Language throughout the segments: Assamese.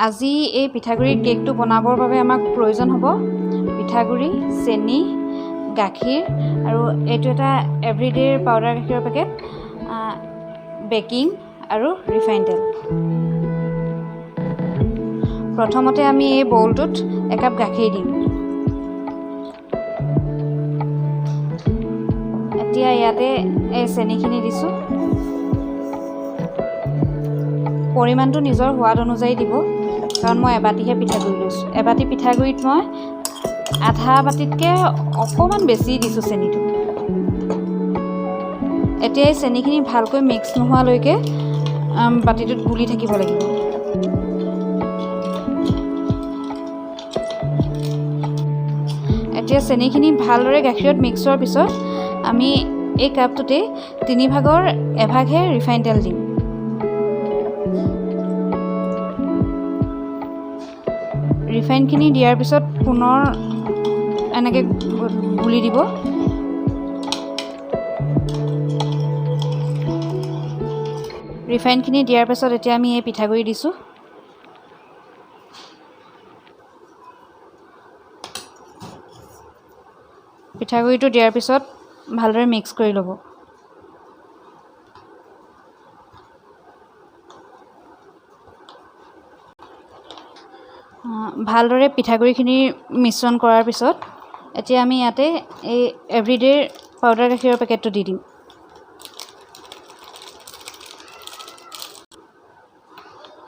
আজি এই পিঠাগুড়িৰ কেকটো বনাবৰ বাবে আমাক প্ৰয়োজন হ'ব পিঠাগুড়ি, চেনি, গাখীৰ আৰু এইটো এটা এভৰিডেৰ পাউডাৰ গাখীৰৰ পেকেট, বেকিং আৰু ৰিফাইন তেল। প্ৰথমতে আমি এই বৌলটোত একাপ গাখীৰ দিম। এতিয়া ইয়াতে এই চেনিখিনি দিছোঁ। পৰিমাণটো নিজৰ সোৱাদ অনুযায়ী দিব, কাৰণ মই এবাতিহে পিঠাগুড়ি লৈছোঁ। এবাতি পিঠাগুড়িত মই আধা বাতিতকৈ অকণমান বেছি দিছোঁ চেনিটো। এতিয়া এই চেনিখিনি ভালকৈ মিক্স নোহোৱালৈকে বাতিটোত গুলি থাকিব লাগিব। এতিয়া চেনিখিনি ভালদৰে গাখীৰত মিক্স হোৱাৰ পিছত আমি এই কাপটোতেই তিনি ভাগৰ এভাগহে ৰিফাইন তেল দিম। ৰিফাইনখিনি দিয়াৰ পিছত পুনৰ এনেকৈ গুলি দিব। ৰিফাইনখিনি দিয়াৰ পিছত এতিয়া আমি এই পিঠাগুড়ি দিছোঁ। পিঠাগুড়িটো দিয়াৰ পিছত ভালদৰে মিক্স কৰি ল'ব। ভালদৰে পিঠাগুড়িখিনি মিশ্ৰণ কৰাৰ পিছত এতিয়া আমি ইয়াতে এই এভৰিডেৰ পাউডাৰ গাখীৰৰ পেকেটটো দি দিম।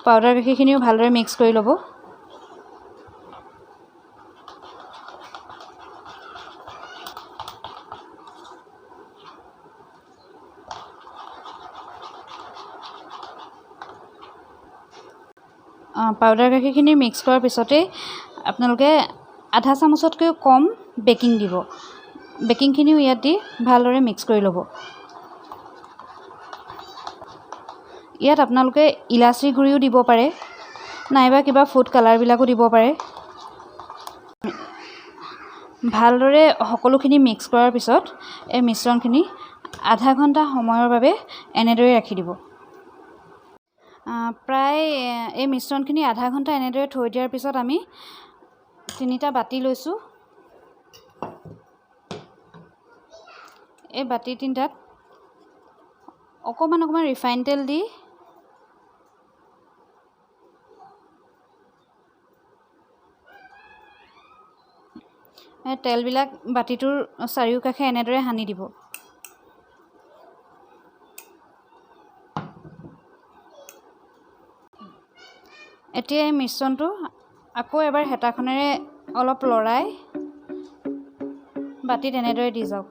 পাউডাৰ গাখীৰখিনিও ভালদৰে মিক্স কৰি ল'ব। পাউডাৰ গাখীৰখিনি মিক্স কৰাৰ পিছতেই আপোনালোকে আধা চামুচতকৈও কম বেকিং দিব। বেকিংখিনিও ইয়াত দি ভালদৰে মিক্স কৰি ল'ব। ইয়াত আপোনালোকে ইলাচি গুড়িও দিব পাৰে, নাইবা কিবা ফুড কালাৰবিলাকো দিব পাৰে। ভালদৰে সকলোখিনি মিক্স কৰাৰ পিছত এই মিশ্ৰণখিনি আধা ঘণ্টা সময়ৰ বাবে এনেদৰে ৰাখি দিব। প্ৰায় এই মিশ্ৰণখিনি আধা ঘণ্টা এনেদৰে থৈ দিয়াৰ পিছত আমি তিনিটা বাতি লৈছোঁ। এই বাতি তিনিটাত অকণমান অকণমান ৰিফাইন তেল দি তেলবিলাক বাতিটোৰ চাৰিওকাষে এনেদৰে সানি দিব। এতিয়া এই মিশ্ৰণটো আকৌ এবাৰ হেতাখনেৰে অলপ লৰাই বাতিত এনেদৰে দি যাওক।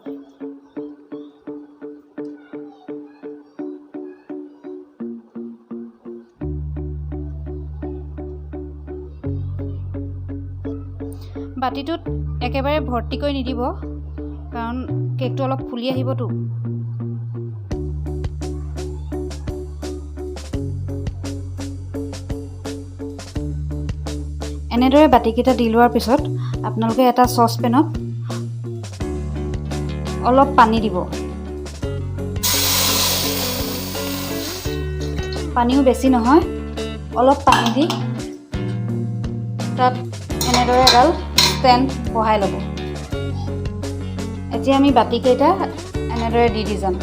বাতিটোত একেবাৰে ভৰ্তি কৰি নিদিব, কাৰণ কেকটো অলপ ফুলি আহিবতো। এনেদৰে বাতিকেইটা দি লোৱাৰ পিছত আপোনালোকে এটা চচপেনত অলপ পানী দিব। পানীও বেছি নহয়, অলপ পানী দি তাত এনেদৰে এডাল ষ্টেণ্ড বহাই ল'ব। এতিয়া আমি বাতিকেইটা এনেদৰে দি দি যাম।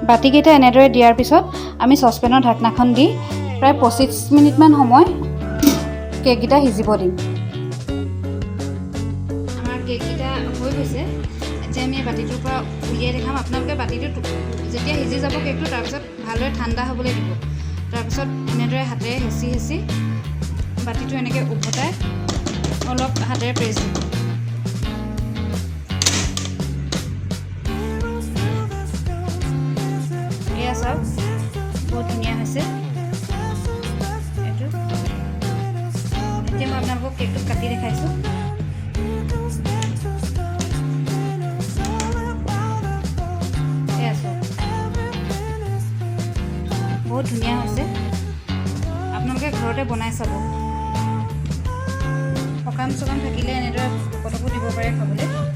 বাতিকেইটা এনেদৰে দিয়াৰ পিছত আমি চচপেনৰ ঢাকনাখন দি প্ৰায় 25 মিনিটমান সময় কেককেইটা সিজিব দিম। আমাৰ কেককেইটা হৈ গৈছে। এতিয়া আমি বাতিটোৰ পৰা উলিয়াই দেখাম। আপোনালোকে বাতিটো যেতিয়া সিজি যাব কেকটো, তাৰপিছত ভালদৰে ঠাণ্ডা হ'বলৈ দিব। তাৰপিছত এনেদৰে হাতেৰে হেঁচি হেঁচি বাতিটো এনেকৈ উভতাই অলপ হাতেৰে প্ৰেছ দিব। এয়া চাওক, বহুত ধুনীয়া হৈছে এইটো। এতিয়া মই আপোনালোকক কেকটো কাটি দেখাইছোঁ। বহুত ধুনীয়া হৈছে। আপোনালোকে ঘৰতে বনাই চাব। সকাম চকাম থাকিলে এনেদৰে ভকতকো দিব পাৰে খাবলৈ।